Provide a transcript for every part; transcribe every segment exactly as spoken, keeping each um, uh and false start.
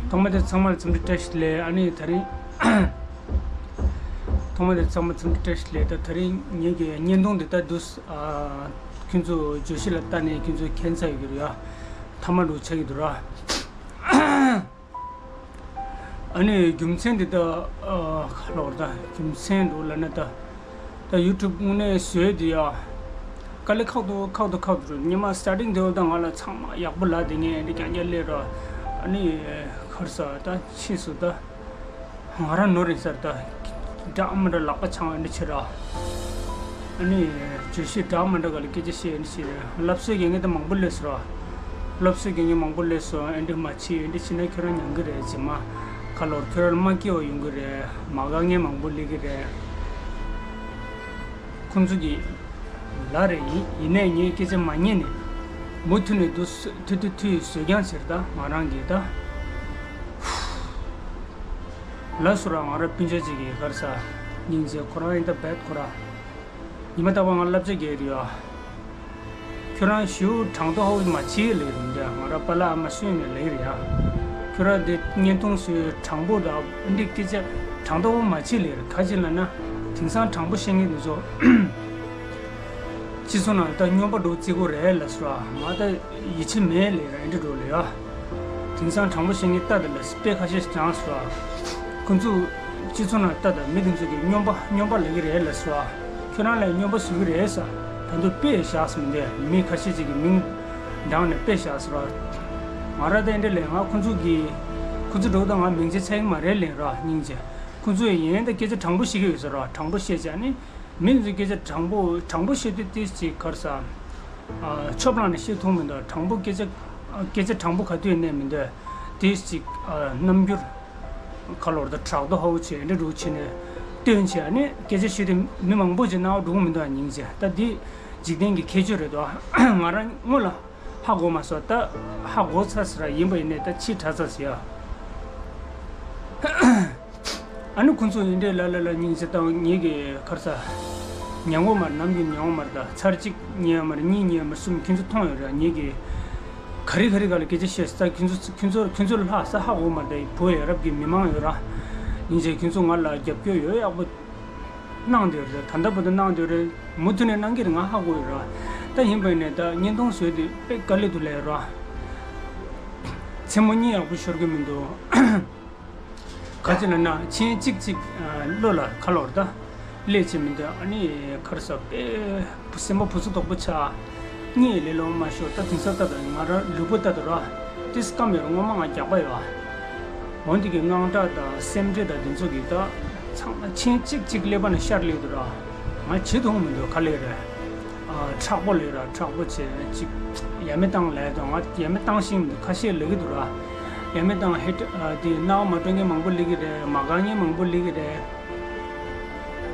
ཐོག་མ་དེ་ཚང་མར་འཚམས་འདྲི་བཀྲ་ཤིས་བདེ་ལེགས། ཨ་ནི་དེ་རིང་ཐོག་མ་དེ་ཚང་མར་འཚམས་འདྲི་བཀྲ་ཤིས་བདེ་ལེགས། ད་དེ་རིང་ངེད་ཀྱི་བརྙན་ཐུང་འདི་ད་དུས་ཨ་ཁྱོད་ཚོ་བརྗོད་གཞི་ལ་ལྟ་ནས་ཁྱོད་ཚོ་མཁྱེན་ཚར་ཡོད་ཀྱི་རེད་ཡ། ཐ་མ་འདྲ་བོ་ཆགས་ཀྱི་འདུག་ར། ཨ་ནི་རྒྱུ་མཚན་འདི་ད་ཨ་ག་ལབ་དགོས་རེད། ད་རྒྱུ་མཚན་འདྲ་བོ་ལབ་ན་ད། ད་ཡུ་ཊུབ་དངོས་གནས་བཟོས་དེ་ཡ། དཀའ་ལས་ཁག་ཏུ་ཁག་ཏུ་ཁག་ཏུ་རེད། སྔོན་མ་སི་ཊར་ཊིང་དེ་བ་ད་ང་ལ་ཚང་མ་ཡག་པོ་ལབ་དེ་ངས་འདི་རྐྱང་རྐྱང་སླེབས་ར། ཨ་ནི་ག་རེ་ཟེར། ད་ཕྱིས་སུ་ད་ང་རང་ནོར་ཡིན་ས་རེད། ད་འདྲ་མི་འདྲ་ལག་པ་འཆང་འདི་བྱེད་ར། ཨ་ནི་བརྗོད་གཞི་འདྲ་མི་འདྲ་ག་ལ་སྐད་ཆ་བཤད་འདི་བྱེད་ར། སློབ་གསོའི་དགེ་རྒན་ད་མང་པོ་སླེབས་སོང་ར། སློབ་གསོའི་དགེ་རྒན་མང་པོ་སླེབས་སོང་། འདི་འདྲ་མ་བྱེད། འདི་འདྲ་བྱེད་ན་ཁྱོད་རང་ཉན་གི་རེད། རྗེས་མ་ག་ལབ་དགོས་རེད། ཁྱོད་རང་ལ་མ་སྐྱིད་པ་ཡོང་གི་རེད། མ་དགའ་མཁན་མང་པོ་སླེབས་ཀྱི་རེད། ཁོང་ཚོ་གི་ལབ་རེད། ཡིན་ཡིན་ནའི་ངས་སྐད་ཆ་མ་ཉན་ནས་མུ་མཐུད་ནས་འདུག་སེ་ཐུ་ཐུ་ཐུ་བཟོས་རྐྱང་བྱེད་ར། ད་ང་རང་གིས་ད་ལབ་སོང་ར། ང་རང་སྤུན་ཆ་གཅིག་གིས་ག་རེ་ཟེར། སྙིང་རྗེ། ཁོ་རང་ཡིན་ད་བེད་ཁོ་ར། ཉི་མ་རྟག་པར་ང་བསླབ་བྱ་རྒྱག་གི་རེད་ཡ། ཁྱོད་རང་ཞེ་དྲང་པོ་ཧ་གོ་མ་བྱེད་ལབ་རེད། འདི་ང་རང་པཱ་ལགས་ཨ་མ་གསོན་ནས་ལབ་རེད་ཡ། ཁྱོད་རང་འདི་བརྙན་ཐུང་བཟོས་དྲང་པོ་དང་འདི་སྐད་ཆ་དྲང་པོ་མ་བྱེད་ལབ་རེད། ག་ཅི་ལབ་ན་དེང་སང་དྲང་པོ་བཤད་མཁན་འདི་ཚོ་སྤྱི་ཚོགས་ནང་ད་སྨྱོན་པ་འདྲ་བོ་བརྩི་གི་རེད་ལབ་སོང་ར། ང་ད་ཡིད་ཆེས་མེད་ལབ་ར། འདི་འདྲ་བོ་ལབ་ཡ། དེང་སང་དྲང་པོ་བཤད་མཁན་ལྟ་དང་ལབ་དཔེ་ཁ་ཤས་ཤིག་སྦྱངས་སོང་ར། ཁོང་ཚོ་སྤྱི་ཚོགས་ནང་ལྟ་དང་མི་དེ་ཚོ་གིས་སྨྱོན་པ་སྨྱོན་པ་ལབ་ཀྱི་རེད་ལབ་སོང་ར། ཁྱོད་རང་ལ་སྨྱོན་པ་བཟོ་གི་རེད་ཟེར། ད་དུང་དཔེ་བཞག་སོང་། འདི་མི་ཁ་ཤས་ཅིག་གི་མིང་བགྲངས་ནས་དཔེ་བཞག་སོང་ར། ང་ར་ད་འདི་འདྲ་ལབ། ང་ཁོང་ཚོ་གིས་ཁོང་ཚོ་འདྲ་བོ་ད་ང་མིང་ཆད་ཚར་གྱི་མ་རེད་ལབ་ར། སྙིང་རྗེ། ཁོང་ཚོ་ཡིན་ད་སྐད་ཆ་དྲང་པོ་བཤད་ཀྱི་ཡོད་ཟེར་ར། དྲང་པོ་བཤད་བྱས་ནི། མི་ཚོས་སྐད་ཆ་དྲང་པོ་དྲང་པོ་བཤད་དུས་ཏོག་ཙམ་ག་རེ་ཟེར། ཨ། ཆོབ་ལངས་ནས་བཤད་ཐུབ་མི་འདུག། དྲང་པོ་སྐད་ཆ་སྐད་ཆ་དྲང་པོ་ག་དུས་ནས་མི་འདུག། ཏོག་ཙམ་ཨ། རྣམ་འགྱུར་ག་ལབ་དགོས་རེད། ད་དྲག་ཏོ་ཧ་གོ་བྱས་འདི་འདྲ་བྱས་ནས་སྟོན་བྱས་ནས་སྐད་ཆ་བཤད་དུས་མི་མང་པོ་ཅིག་སྣང་བ་འགྲོ་གི་མི་འདུག། སྙིང་རྗེ། ད་འདི་འཇིག་རྟེན་གྱི་ཁྱད་ཆོས་རེད་དོ། ང་རང་སྔོན་ལ་ཧ་གོ་མ་སོང་། ད་ཧ་གོ་ཚར་ཟེར་ར། ཡིན་པ་ཡིན་ནས་ད་ཕྱིས་དྲག་ཚར་ཟེར་ཡ། ཨ་ནི་ཁོང་ཚོ་ཡིན་འདྲ་ལ་ལ་ལ་སྙིང་རྗེ་དང་། ངེད་ཀྱི་ག་རེ་ཟེར། ཉན་གོ་མ་རེད། ནམ་རྒྱུན་ཉན་གོ་མ་རེད། ད་ཚར་གཅིག་ཉན་ཡོད་མ་རེད། གཉིས་ཉན་ཡོད་མ་རེད། གསུམ། ཁྱོད་ཚོ་མཐོང་ཡོད་རེད། ངེད་ཀྱི་ག་རེ་ག་རེ་ག་ལ་སྐད་ཆ་བཤད་ས། ཁྱོད་ཚོ་ཁྱོད་ཚོ་ཁྱོད་ཚོ་ལྷག་ས་ཧ་གོ་མ་རེད། ད་བོད་ཡ་རབས་ཀྱི་མི་མང་ཡོད་ར། སྙིང་རྗེ། ཁྱོད་ཚོ་ང་ལ་རྒྱབ་སྐྱོར་ཡོད་ཡག་པོ་གནང་བསྡད་ཡོད་རེད། ད་ལྟ་བར་དུ་གནང་བསྡད་ཡོད་རེད། མུ་མཐུད་ནས་གནང་གི་རེད། ང་ཧ་གོ་ཡོད་ར། ད་ཡིན་པ་ཡིན་ནས་ད་བརྙན་ཐུང་བཟོས་དུས་དཔེ་དཀའ་ལས་འདུག་ལབ་ར། མཚན་མོ་གཉིད་ཡག་པོ་ཤོར་གི་མི་འདུག། ག་ཅི་ལབ་ན་མཆན་གཅིག་གཅིག་ཨ། བློ་ལ་ག་ལབ་དགོས་རེད། ད་སླེབས་བྱས་མི་འདུག། ཨ་ནི་ག་རེ་ཟེར། དཔེ་སེམས་པ་བུ་ཚ་དོག་པོ་ཆགས། གཉིད་ལས་ལོག་མ་ཤོར། ད་དེང་སང་ད་ད་ང་རང་ལུས་པོ་ད་ད་ར་ཏིས་སྐམ་ཡོད་ར། སྔོན་མ་ང་རྒྱགས་པ་ཡོད། འོན་ཏེ་གི་དངངས་སྐྲག་དང་སེམས་ཁྲལ་དང་དེ་ཚོ་གིས་ད་ཚང་མ་མཆན་གཅིག་གཅིག་ཀླད་པ་ནས་ཤར་སླེབས་འདུག་ར། ང་བྱེད་ཐུབ་མི་འདུག། ག་ལབ་རེད། ཨ། མཁྲེགས་པོ་ལབ་ར། མཁྲེགས་པོ་བྱས་ཅིག་ཡ་མེད་བཏང་ལབ་དང་། ང་ཡ་མེད་བཏང་ཤེས་མི་འདུག། ཁ་ཤས་ལབ་ཀྱི་འདུག་ར། ཡ་མེད་བཏང་། ཧེ་ཀྲ་ཨ། དེ་རྣ་བ་མ་འགྲོ་མཁན་མང་པོ་སླེབས་ཀྱི་རེད། མ་དགའ་མཁན་མང་པོ་སླེབས་ཀྱི་རེད།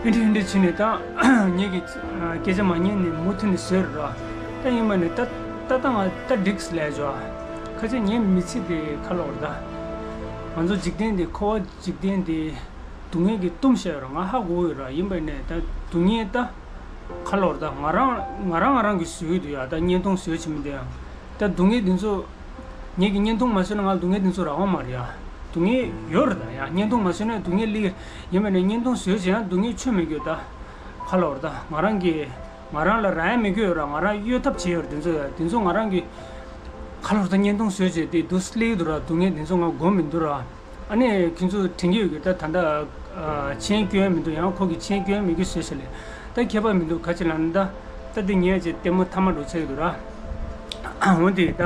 ཨེ་འདྲ་ཨེ་འདྲ་བྱས་ནས་ད་ངེད་ཀྱི་ཨ། སྐད་ཆ་མ་ཉན་ནས་མུ་མཐུད་ནས་བཟོས་ར། ད་ཡིན་པ་ནས་ད་ད་ད་ང་ད་འགྲིགས་ལབ་བྱས། ཁ་ཆེ་ངའི་མི་ཚེ་དེ་ག་ལབ་དགོས་རེད། ད་ང་ཚོ་འཇིག་རྟེན་འདི། འཁོར་བ་འཇིག་རྟེན་འདི་སྡུག་བསྔལ་གྱིས་བཏུམས་བཞག་ཡོད་ར། ང་ཧ་གོ་ཡོད་ར། ཡིན་པ་ནས་ད་སྡུག་བསྔལ་ད་ག་ལབ་དགོས་རེད། ད་ང་རང་ང་རང་ང་རང་གིས་བཟོས་ཀྱི་འདུག་ཡ། ད་བརྙན་ཐུང་བཟོས་བྱས་མི་འདུག་ཡ། ད་སྡུག་བསྔལ་འདི་ཚོ་ངེད་ཀྱིས་བརྙན་ཐུང་མ་བཟོས་ན་ང་ལ་སྡུག་བསྔལ་འདི་ཚོ་རག་གི་མ་རེད་ཡ། སྡུག་བསྔལ་ཡོད་རེད། ད་ཡ་བརྙན་ཐུང་མ་བཟོས་ན་སྡུག་བསྔལ་སླེབས། ཡིན་པ་ནས་བརྙན་ཐུང་བཟོས་བྱས་ཡང་སྡུག་བསྔལ་ཆོད་མེད་ཀྱི་ཡོད། ད་ག་ལབ་དགོས་རེད། ད་ང་རང་གིས་ང་རང་ལ་རག་ཡ་མེད་ཀྱི་ཡོད་ར། ང་རང་གཡོལ་ཐབས་བྱས་ཡོད་ར། འདི་ཚོ་ཡ། འདི་ཚོ་ང་རང་གིས་ག་ལབ་དགོས་རེད། ད་བརྙན་ཐུང་བཟོས་བྱས་དེ་འདུག་སེ་སླེབས་ཀྱི་འདུག་ར། སྡུག་བསྔལ་འདི་ཚོ་ང་དགོས་མི་འདུག་ར། ཨ་ནི་ཁྱོད་ཚོ་དྲན་གྱི་ཡོད་ཀྱི། ད་ད་ལྟ་ཨ། མཆན་སྐྱོན་མི་འདུག། ཡང་ཁོ་གིས་མཆན་སྐྱོན་མི་དགོས་ཟེར་ཟེར་ལེ། ད་ཁྱད་པར་མི་འདུག། ག་ཅི་ལབ་ན་ད་ད་འདི་ངས་ཅིག་ལྟད་མོ་ཐ་མ་འདྲ་བོ་ཆགས་ཀྱི་འདུག་ར། འོན་ཏེ་ད་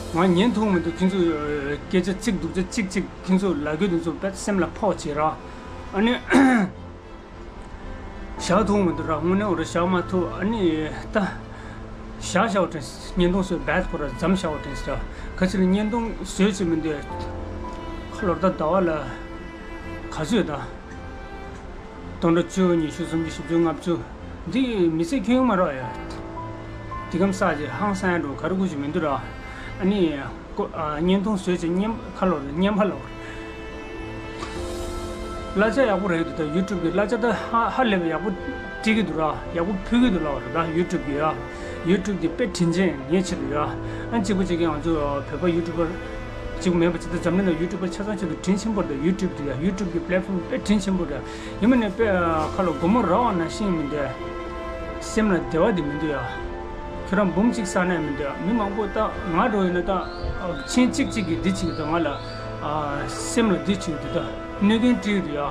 ང་ཉན་ཐུབ་མི་འདུག། ཁྱོད་ཚོ་སྐད་ཆ་ཚིག་སྡུག་ཅག་གཅིག་གཅིག་ཁྱོད་ཚོ་ལབ་རྒྱུ་དེ་ཚོ་དཔེ་སེམས་ལ་ཕོག་བྱས་ར། ཨ་ནི་བཞག་ཐུབ་མི་འདུག་ར། དངོས་གནས་འོ་ར་བཞག་མ་ཐུབ། ཨ་ནི་ད་བཞག་བཞག་པ་དྲན། བརྙན་ཐུང་བཟོས་བེད་ཁོ་ར་མཚམས་བཞག་པ་དྲན་ཟེར་ར། ག་ཅི་ལ་བརྙན་ཐུང་བཟོས་བྱས་མི་འདུག། ག་ལབ་དགོས་རེད། ད་ཟླ་བ་ལ་ག་ཚོད་ད། སྟོང་ཕྲག་བཅུ། ཉི་ཤུ། སུམ་ཅུ། བཞི་བཅུ། ལྔ་བཅུ། འདི་མི་ཚེ་ཁྱོན་མ་རག་ཡ། འདི་གམ་ས་ཅིག་ཧང་སང་ཡ་འགྲོ་ག་རེ་དགོས་ཀྱི་མི་འདུག་ར། ཨ་ནི་ཀོ་ཨ། བརྙན་ཐུང་བཟོས་བྱས་བརྙན་པ་ལོག་རེད། བརྙན་པ་ལོག་རེད། གླ་ཆ་ཡག་པོ་རེད་འདུག། ད་ཡུ་ཊུབ་གི་གླ་ཆ་ད་ཧ་ཧ་ལས་པའི་ཡག་པོ་སྤྲད་ཀྱི་འདུག་ར། ཡག་པོ་ཕུལ་གྱི་འདུག་ལབ་རེད། ད་ཡུ་ཊུབ་གི་ཡ། ཡུ་ཊུབ་གི་དཔེ་དྲིན་ཅན་ངའི་ཆེད་དུ་ཡ། ཨ་གཅིག་པུ་གཅིག་གི་ང་ཚོ་བོད་པ་ཡུ་ཊུབ་པར་ གཅིག་མེད་པ་ཅིག་ད་འཛམ་གླིང་ན་ཡུ་ཊུབ་པ་ཆ་ཚང་ཆེད་དུ་དྲིན་ཆེན་པོ་རེད། ཡུ་ཊུབ་དེ་ཡ་ཡུ་ཊུབ་གི་པི་ལེཊ་ཕོམ་དཔེ་དྲིན་ཆེན་པོ་རེད། ཡིན་མིན་ནས་དཔེ་ཁ་ལོ་སྒོར་མོ་རག་པ་ནང་བཞིན་མི་འདུག་ཡ། སེམས་ལ་བདེ་བ་དེ་མི་འདུག་ཡ། ཁྱོད་རང་འབུམ་གཅིག་བསགས་ན་མི་འདུག་ཡ། མི་མང་པོ་ད་ང་འགྲོ་ཡིན་ན་ད་ཆེན་གཅིག་གཅིག་གིས་འདི་བྱེད་ཀྱི་འདུག་ང་ལ་སེམས་ལ་འདི་བྱེད་ཀྱི་འདུག་ད་གནོད་སྐྱོན་སྤྲད་ཀྱི་འདུག་ཡ།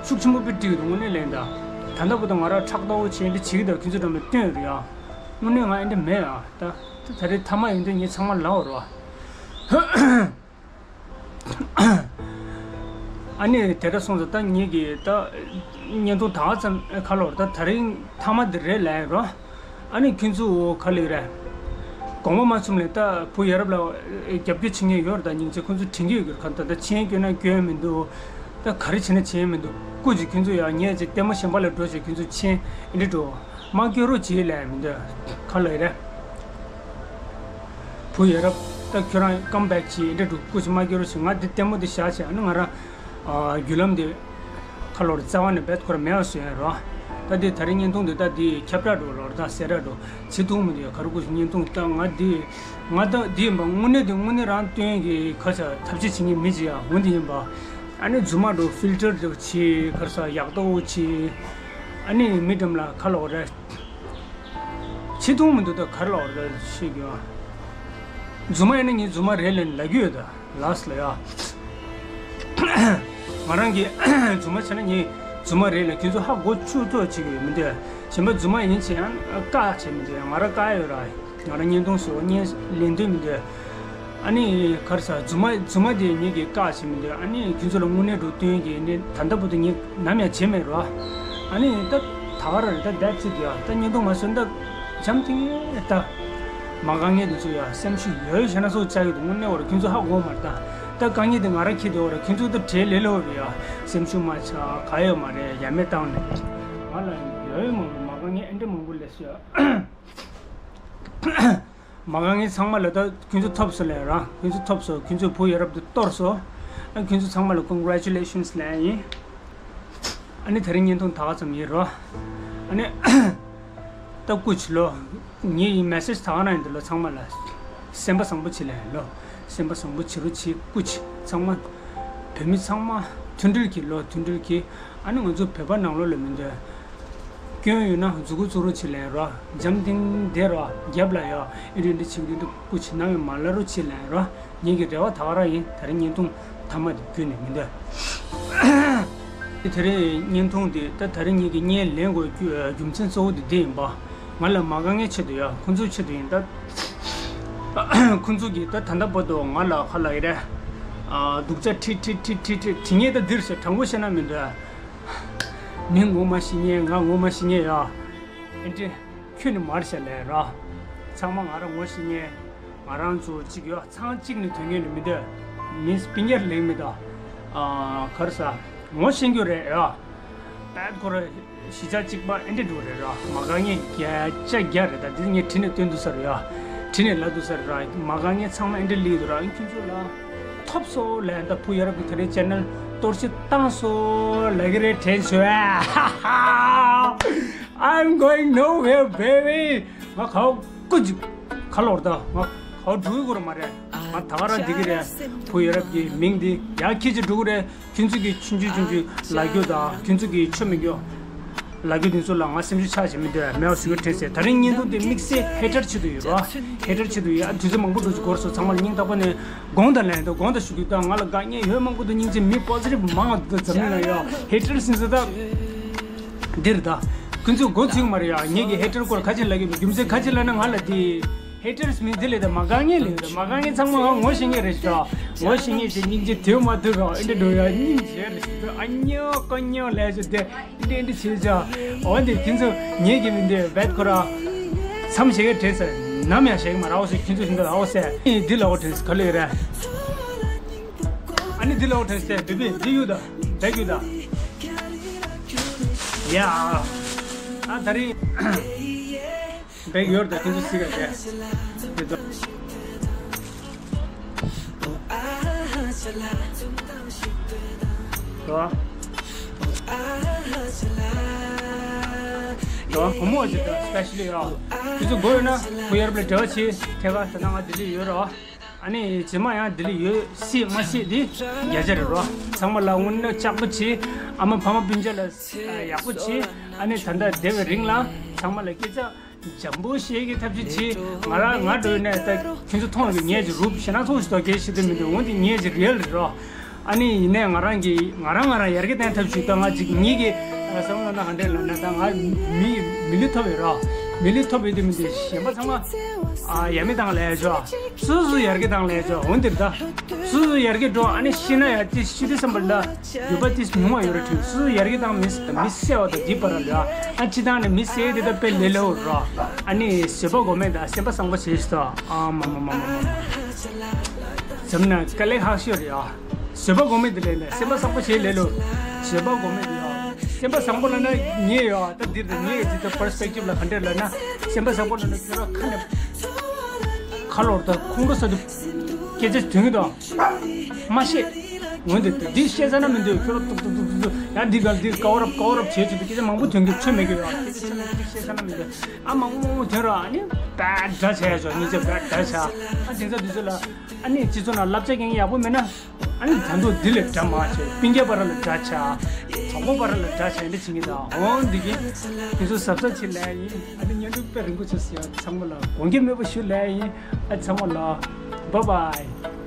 ཤུགས་ཆེན་པོ་དཔེ་སྤྲད་ཀྱི་འདུག་དངོས་གནས་ལན་ད། ད་ལྟ་བར་དུ་ང་རང་ཕྲག་དོག་བྱས་འདི་བྱེད་ཀྱི་འདུག་ཁྱོད་ཚོ་འགྲོ་མི་སྟོན་རེད་ཡ། དངོས་གནས་ང་ཨེ་འདྲ་མེད་ཡ། ད་ད་རེས་མཐའ་མ་ཡིན་དུས་ངས་ཚང་མ་ལབ་རོགས། ཨ་ནི་དེ་འདྲ་སོང་ཙང་ད་ངེད་ཀྱིས་ད་བརྙན་ཐུང་ད་ག་ཙམ་ཁ་ལོར་ད་ད་རིང་མཐའ་མ་འདི་རེད་ལབ་རོ། ཨ་ནི་ཁྱོད་ཚོ་ག་ལེ་རེད། དགོངས་པ་མ་ཚོམ་ལས་ད་བུ་ཡ་རབས་ལ་རྒྱབ་སྐྱོར་བྱེད་མཁན་ཡོད་རེད། ད་སྙིང་རྗེ་ཁོང་ཚོ་དྲན་གྱི་ཡོད་གི་རེད། ད་ད་མཆན་སྐྱོན་ན་སྐྱོན་མི་འདུག་ད་ག་རེ་བྱེད་ན་བྱེད་མི་འདུག་སྐུ་མཁྱེན་ཁྱོད་ཚོ་ཡང་ངས་ཅིག་ལྟད་མོ་གཞན་པ་ལ་འགྲོ་བྱས་ཁྱོད་ཚོ་མཆན་ཨེ་འདྲ་འགྲོ། མ་སྐྱོར་རོགས་བྱེད་ལབ་མི་འདུག་ག་ལེ་རེད། བུ་ཡ་རབས་ད་ཁྱོད་རང་ཀམ་བེག་བྱེད་འདྲ་འདུག་སྐུ་མཁྱེན་མ་སྐྱོར་རོགས་བྱེད། ང་འདི་ལྟད་མོ་འདི་བཞག་བྱས་ཨ་ནི་ང་རང་རྒྱུ་ལམ་འདི་ཁ་ལོར་རྩ་བ་ནས་བེད་ཁོ་ར་མེད་པ་བཟོས་ཡིན་རོ། ད་འདི་ད་རིང་བརྙན་ཐུང་འདི་ད་འདི་ཁྱབ་བསྒྲགས་འགྲོ་ལོར་ད་གསལ་བསྒྲགས་འགྲོ་བྱེད་ཐུབ་མི་འདུག་ཡ། ག་རེ་སྐུ་མཁྱེན་བརྙན་ཐུང་ད་ང་འདི་ང་ད་འདི་ཡིན་པ་དངོས་གནས་འདི་དངོས་གནས་རང་སྟོན་གྱི་ཁ་ཆ་ཐབས་ཤེས་བྱེད་མཁན་མི་ཅིག་ཡ་འོ་འདི་ཡིན་པ། ཨ་ནི་རྫུན་མ་འགྲོ་ཕིལ་ཊར་འདྲ་བྱེད་ག་རེ་ཟ་ཡག་ཏོ་བྱེད། ཨ་ནི་མི་འགྲམ་ལ་ཁ་ལོག་རེད། ཆེ་མཐོང་མི་འདུག་ད་གར་ལོག་རེད་ཤེས་གི་ཨ། རྫུན་མ་ཡིན་ན་ངས་རྫུན་མ་རེད་ལན་ལབ་ཀྱི་ཡོད་ད་ལགས་ལ་ཡ། ང་རང་གིས་རྫུན་མ་བྱས་ན་ངས་རྫུན་མ་རེད་ལན་ཁྱོད་ཚོ་ཧ་གོ་ཆུ་ཚོད་བྱེད་ཀྱི་ཡོད་མི་འདུག་གཞན་པ་རྫུན་མ་ཡིན་བྱས་ཡང་བཀག་བྱས་མི་འདུག་ང་རང་བཀག་ཡོད་ར། ང་རང་བརྙན་ཐུང་བཟོ་བརྙན་ལེན་འདོད་མི་འདུག་ཨ་ནི་གར་ས་རྫུན་མ་རྫུན་མ་དེ་ངེད་ཀྱིས་བཀག་བྱེད་མི་འདོད། ཨ་ནི་ཁྱོད་ཚོ་ལ་དངོས་གནས་འགྲོ་སྟོན་གྱི་ནི་ད་ལྟ་བར་དུ་ངས་ནམ་ཡང་བྱེད་མེད་རོ། ཨ་ནི་ད་ད་ག་ར་རེད་ད་that's it ཡ། ད་བརྙན་ཐུང་མ་བཟོས་ད་འཇམ་ཐིང་ངེ་ད་མ་དཀའ་ངལ་དེ་ཚོ་ཡ་སེམས་ཤུགས་ཡོད་བྱས་ན་སོགས་བཅའ་གི་འདུག་དངོས་གནས་བར་ཁྱོད་ཚོ་ཧ་གོ་མ་རེད་ད། ད་དཀའ་ངལ་དེ་ང་རང་ཁྱེར་དེ་བར་ཁྱོད་ཚོ་ད་བྲེལ་ལེ་ལོ་རེད་ཡ། སེམས་ཤུགས་མ་ཆག་ག་ཡོད་མ་རེད་ཡ་མེད་བཏང་ནས་ང་ལ་ཡོད་མ་རེད་མ་དཀའ་ངལ་ཨེ་འདྲ་མང་པོ་ལས་སོ་ཡ། མ་དཀའ་ངལ་ཚང་མ་ལ་ད་ཁྱོད་ཚོ་ཐོབ་སོང་ལས་ར། ཁྱོད་ཚོ་ཐོབ་སོང་། ཁྱོད་ཚོ་བུ་ཡ་རབས་དེ་གཏོར་སོང་། ཨ་ཁྱོད་ཚོ་ཚང་མ་ལ་congratulations ལབ་ཡིན། ཨ་ནི་དེ་རིང་བརྙན་ཐུང་ད་ག་ཙམ་ཡིན་རོ། ཨ་ནི་ད་སྐུ་མཁྱེན་ལོ། ངའི་མེ་སེ་ཇི་ད་ག་ན་ཡིན་འདི་ལོ་ཚང་མ་ལ་སེམས་པ་བཟང་པོ་བྱེད་ལ་ཡིན་ལོ། སེམས་པ་བཟང་པོ་བྱེད་རོགས་བྱེད། སྐུ་མཁྱེན་ཚང་མ་བོད་མི་ཚང་མ་མཐུན་སྒྲིལ་གྱིས་ལོ་མཐུན་སྒྲིལ་གྱིས། ཨ་ནི་ང་ཚོ་བོད་པ་ནང་ལོགས་ལ་མི་འདོད། སྐྱོན་ཡོད་ན་མཛུ་གུ་བཙུགས་རོགས་བྱེད་ལན་རོ། འཇམ་ཐིང་དེ་རོ་རྒྱབ་ལ་ཡོ་ཨེ་འདྲ་འདྲ་བྱེད་ཀྱི་འདུག་སྐུ་མཁྱེན་ནམ་ཡང་མ་ལབ་རོགས་བྱེད་ལན་རོ། ངེད་ཀྱི་རེ་བ་ད་ག་རང་ཡིན། དེ་རིང་བརྙན་ཐུང་མཐའ་མ་དེ་བརྒྱུད་ནས་མི་འདོད། དེ་རིང་བརྙན་ཐུང་དེ་ད་དེ་རིང་ངེད་ཀྱི་བརྙན་ལེན་དགོས་རྒྱུ་རྒྱུ་མཚན་གཙོ་བོ་དེ་འདི་ཡིན་པ། ང་ལ་མ་དཀའ་ངལ་ཆེད་དུ་ཡོད། ཁོང་ཚོའི་ཆེད་དུ་ཡིན་ད། ཁོང་ཚོ་གིས་ད་ད་ལྟ་བར་དུ་ང་ལ་ཁ་ལ་ཡི་རེད། སྡུག་ཅག་ཁྲིད་ཁྲིད་ཁྲིད་ཁྲིད་ཁྲིད་ཁྲིད་ངེས་ད་འདིར་ཟེར་དྲང་པོ་བཤད་ན་མི་འདོད། མི་ངོ་མ་ཤེས་མཁན་ང་ངོ་མ་ཤེས་མཁན་ཡ། ཨེ་འདྲ། ཁྱོད་ནི་མར་བཤད་ལས་ར། ཚང་མ་ང་རང་ངོ་ཤེས་མཁན། ང་རང་ཚོ་གཅིག་ཡོད་ཚང་གཅིག་ནི་དོན་ངན་ནི་མི་འདོད། མི་སྤུན་ཀྱག་ལེགས་མི་འདུག་གར་ས། ངོ་ཤེས་རྒྱུ་རེད་ཡ། པད་ཁོ་ར་གཞིས་ཆགས་གཅིག་པ་ཨེ་འདྲ་འགྲོ་རེད་ར། མ་དཀའ་ངལ་བརྒྱ་ཆ་བརྒྱ་རེད། ད་འདི་ངས་བྲིས་ནས་སྟོན་འདུག་ས་རེད་ཡ། བྲིས་ནས་ལབ་འདུག་ས་རེད་ར། མ་དཀའ་ངལ་ཚང་མ་ཨེ་འདྲ་ལི་འདུག་ར། ཁྱོད་ཚོ་ལ་ཐོབ་སོང་ལབ་ད་བུ་ཡ་རབས་ཀྱི་ད་རེས་ཆེ་ནལ་གཏོར་བཤིག་བཏང་སོང་ལབ་ཀྱི་རེད་དྲན་བྱུང་། I'm going nowhere, baby. ང་གའོ་ཀུ་ཅི་ཁ་ལོར་ད་ང་གའོ་འགྲོ་གི་ར་མ་རེད། ང་ད་ག་རང་འདི་གི་རེད། བུ་ཡ་རབས་ཀྱི་མིང་འདི་ཡ་ཁྱི་ཅི་འགྲོ་གི་རེད། ཁྱོད་ཚོ་གི་ཆུང་ཆུང་ཆུང་ཆུང་ལབ་རྒྱུ་དང་ཁྱོད་ཚོ་གི་ཆོ་མི་རྒྱུ། ལབ་རྒྱུ་དེ་ཚོ་ལ་ང་སེམས་ཤུགས་ཆག་བྱེད་མི་འདོད་མེད་པ་བཟོ་རྒྱུ་དྲན་སྲིད། ད་རིང་བརྙན་ཐུང་དེ་དམིགས་བསལ་ཧེ་ཊར་ཆེད་དུ་ཡོད་རོ། ཧེ་ཊར་ཆེད་དུ་ཡོད། ཨ་དུས་ཚོད་མང་པོ་འགྲོ་རྒྱུ་འགོར་སོང་། ཚང་མ་ལ་སྙིང་ཐག་པ་ནས་དགོངས་དག་ལན་དང་དགོངས་དག་ཞུ་རྒྱུ་དང་། ང་ལ་དགའ་ཉེ་ཡོད་མང་པོ་འདུག་སྙིང་རྗེ་མི་པོ་ཛི་ཊིབ་མང་བ་འདུག་འཛམ་གླིང་ལ་ཡོད་ཧེ་ཊར་སིན་ས་ད་འདིར་ད་ཁོ་ཚོས་མགོ་ཚོས་མ་རེད་ཡ། ངེད་ཀྱི་ཧེ་ཊར་སྐོར་ཁ་ཆེ་ལབ་ཀྱི་མི་རྒྱུ་མཚན་ཁ་ཆེ་ལབ་ན་ང་ལ་དེ། ཧེ་ཊར་སི་མིན་དེ་ལས་ད་མ་དཀའ་ངལ་ལས་ད་མ་དཀའ་ངལ་ཚང་མ་ང་ངོ་ཤེས་མཁན་རེད་ཤག་ངོ་ཤེས་མཁན་ཞིག་སྙིང་རྗེ་དེ་མ་ཐུབ་རོགས་ཨེ་འདྲ་འགྲོ་ཡ་སྙིང་རྗེ་རེད་ཤག་ཨ་ཉོ་ཀོ་ཉོ་ལས་ཤག་དེ་འདི་འདི་བྱེད་ཤག་འོ་འདི་ཁྱེད་ཚོ་ངེད་ཀྱི་མི་འདི་བེད་ཁོ་ར་མཚམས་བཞག་གི་དྲན་ས་ནམ་ཡང་བཞག་གི་མ་རེད། འོ་ཟེར་ཁྱེད་ཚོ་ཞིག་འདི་འོ་ཟེར་འདི་ལ་འོ་དྲན་ས་ག་ལེ་རེད། ཨ་ནི་འདི་ལ་འོ་དྲན་ས་བེ་བེ་འདི་ཡུ་ད་བེད་ཡུ་ད་ཡ་ཨ་ད་རེད། བེད་ཡོད་ད་ཁྱེད་ཚོ་གཟིགས་ག་དེ་དེ་ཚོ་དོ། དོ་བུ་མོ་ཅིག་དང་སི་པེ་ཤལ་ཡོད། ཁྱེད་ཚོ་དགོས་ཡོད་ན་བུ་ཡ་རབས་ལ་འབྲེལ་བ་བྱེད། ཐད་ཀར་ད་ནང་ང་དེ་འདྲ་ཡོད་རོ། ཨ་ནི་རྗེས་མ་ཡང་འདི་ལ་ཡོད་སྲིད་མ་སྲིད་འདི་བརྒྱ་ཆ་རེད་རོ། ཚང་མ་ལ་དངོས་གནས་ལྕགས་པོ་བྱེད། ཨ་མ་ཕ་མ་སྤུན་མཆེད་ལ་ཡག་པོ་བྱེད། ཨ་ནི་ད་ལྟ་བསྡད་པའི་རིང་ལ་ཚང་མ་ལ་སྐད་ཆ་འཇམ་པོ་བཤད་ཀྱི་ཐབས་ཤེས་བྱེད། ང་རང་ང་འགྲོ་ཡིན་ནས་ད་ཁྱོད་ཚོ་མཐོང་གི་ངས་ཀྱི་རུབ་ཞེ་ན་ཚོགས་ཤིག་ཏོ་གལ་ཤེས་དེ་མི་འདུག་འོན་ཏེ་ངས་ཀྱི་རེད་རེད་རོ། ཨ་ནི་ཡིན་ནས་ང་རང་གི་ང་རང་ང་རང་ཡར་རྒྱས་བཏང་ཐབས་ཤིག་ད་ང་ཅིག་ངེད་ཀྱི་བསམ་བློ་ན་ག་འདྲས་ལབ་ན་ད་ང་མི་མི་ལུས་ཐོབ་ཡོད་རོ། མི་ལུས་ཐོབ་ཡོད་དེ་མི་འདུག་གཞན་པ་ཚང་མ་ཨ་ཡ་མི་དང་ལས་ཆོག་སོ་སོ་ཡར་རྒྱས་དང་ལས་ཆོག་འོན་ཏེ་ད་སོ་སོ་ཡར་རྒྱས་འགྲོ། ཨ་ནི་ཤི་ན་ཡ་ཏི་ཤི་དུས་བསམ་པ་ལ་འགྱོད་པ་ཏི་ཉུང་བ་ཡོད་རེད་དྲན། སོ་སོ་ཡར་རྒྱས་དང་མི་མི་གསལ་བ་དང་འདི་བར་ལ་ཨ་ཅི་དང་ནི་མི་གསལ་དེ་ད་དཔེ་ལེ་ལེ་འོ་རོ། ཨ་ནི་བཟོད་པ་སྒོམ་མེད་དང་སེམས་པ་བཟང་པོ་བྱེད་ཤི་ཏོ། ཨ་མ་མ་མ་མ་མ་མ། བཟོད་པ་དཀའ་ལས་ཁག་ཤོས་རེད་ཨ། བཟོད་པ་སྒོམ་མེད་དེ་ལས་ནས་སེམས་པ་བཟང་པོ་བྱེད་ལེ་ལོ། བཟོད་པ་སྒོམ་མེད་དེ་ཡོད། སེམས་པ་བཟང་པོ་ལབ་ན་ངས་ཡོད་ད་འདིར་ད་ངས་ཡོད་འདི་ད་པར་སི་པེག་ཊིབ་ལ་ག་འདྲས་ལབ་ན། སེམས་པ་བཟང་པོ་ལབ་ན་ཁྱོད་རང་ཁ་ནས་ཁ་ལོར་ད་ཁོང་ཁྲོ་ཟ་དུས་སྐད་ཆ་ཐོན་གི་འདུག་མ་བཤད། འོན་ཏེ་འདི་བཤད་ས་ན་མི་འདུག་ཁྱོད་རང་ཏུག་ཏུག་ཏུག་ཏུག་ཡང་འདི་ག་འདི་དཀའ་བ་རབ་དཀའ་བ་རབ་བྱེད་བྱེད་དུ་སྐད་ཆ་མང་པོ་ཐོན་གི་ཆོ་མེད་གི་ཡོད། སྐད་ཆ་ཆོ་མེད་གི་བཤད་ས་ན་མི་འདུག་ཨ་མང་པོ་མང་པོ་ཐོན་ར་ཨ་ནི་བད་འདྲ་བྱས་ཡ་ཆོག་སྙིང་རྗེ་བད་འདྲ་བྱ། ཨ་དེང་སང་དུས་ཚོད་ལ་ཨ་ནི་སྤྱི་ཚོགས་ནང་བསླབ་བྱ་རྒྱག་མཁན་ཡག་པོ་མེད་ན། ཨ་ནི་ད་དུང་འདི་ལས་འདྲ་མ་བྱས། སྤུན་ཀྱག་བར་ལ་འདྲ་ཆགས། གྲོགས་པོ་བར་ལ་འདྲ་ཆགས་འདི་བྱེད་ཀྱི་འདུག་འོང་འདི་གི་དེ་ཚོ་གཟབ་གཟབ་བྱེད་ལེ་ཡིན། ཨ་ནི་བརྙན་ཐུང་དཔེ་རིང་པོ་བྱས་སོང་ཡ། ཚང་མ་ལ་དགོངས་འགལ་མེད་པ་ཞུ་ལེ་ཡིན། ཨ་ཚང་མ་ལ་བཱའི་བཱའི།